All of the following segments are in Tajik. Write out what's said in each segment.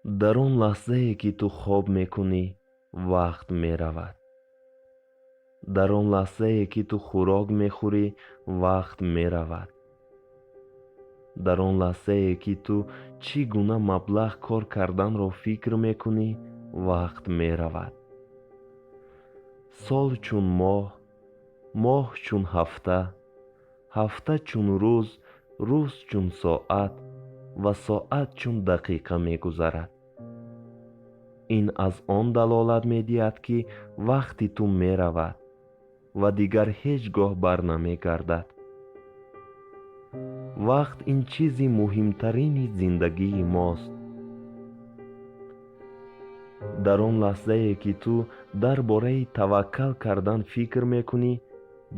Дар он лаҳзае, ки ту хоб мекунӣ, вақт меравад. Дар он лаҳзае, ки ту хӯрок мехӯрӣ, вақт меравад. Дар он лаҳзае, ки ту чӣ гуна маблағ кор карданро фикр мекунӣ, вақт меравад. Сол чун моҳ, моҳ чун ҳафта, ҳафта чун рӯз, рӯз чун соат ва соат чун дақиқа мегузарад. Ин аз он далолат медиҳад, ки вақти ту меравад ва дигар ҳеҷ гоҳ барнамегардад. Вақт ин чизи муҳимтарини зиндагии мост. Дар он лаҳзае, ки ту дар бораи таваккал кардан фикр мекунӣ,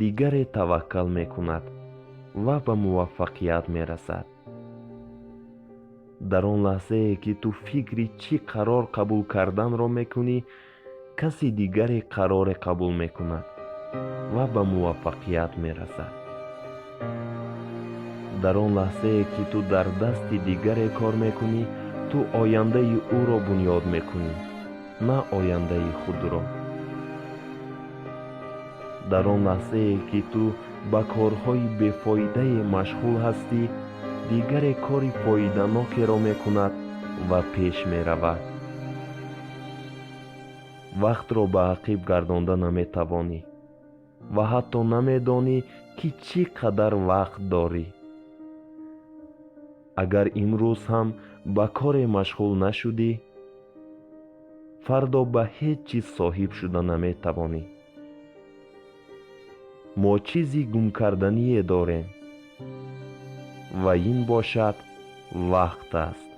дигаре таваккал мекунад ва ба муваффақият мерасад. Дар он лаҳзае, ки ту фикри чӣ қарор қабул карданро мекунӣ, каси дигаре қароре қабул мекунад ва ба муваффақият мерасад. Дар он лаҳзае, ки ту дар дасти дигаре кор мекунӣ, ту ояндаи ӯро бунёд мекунӣ, на ояндаи худро. Дар он лаҳзае, ки ту ба корҳои бефоидае машғул ҳастӣ, дигаре кори фоиданокеро мекунад ва пеш меравад. Вақтро ба ақиб гардонда наметавонӣ ва ҳатто намедонӣ, ки чӣ қадар вақт дорӣ. Агар имрӯз ҳам ба коре машғул нашудӣ, фардо ба ҳеҷ чиз соҳиб шуда наметавонӣ. Мо чизи гумкардание дорем, ва ин бошад вақт аст.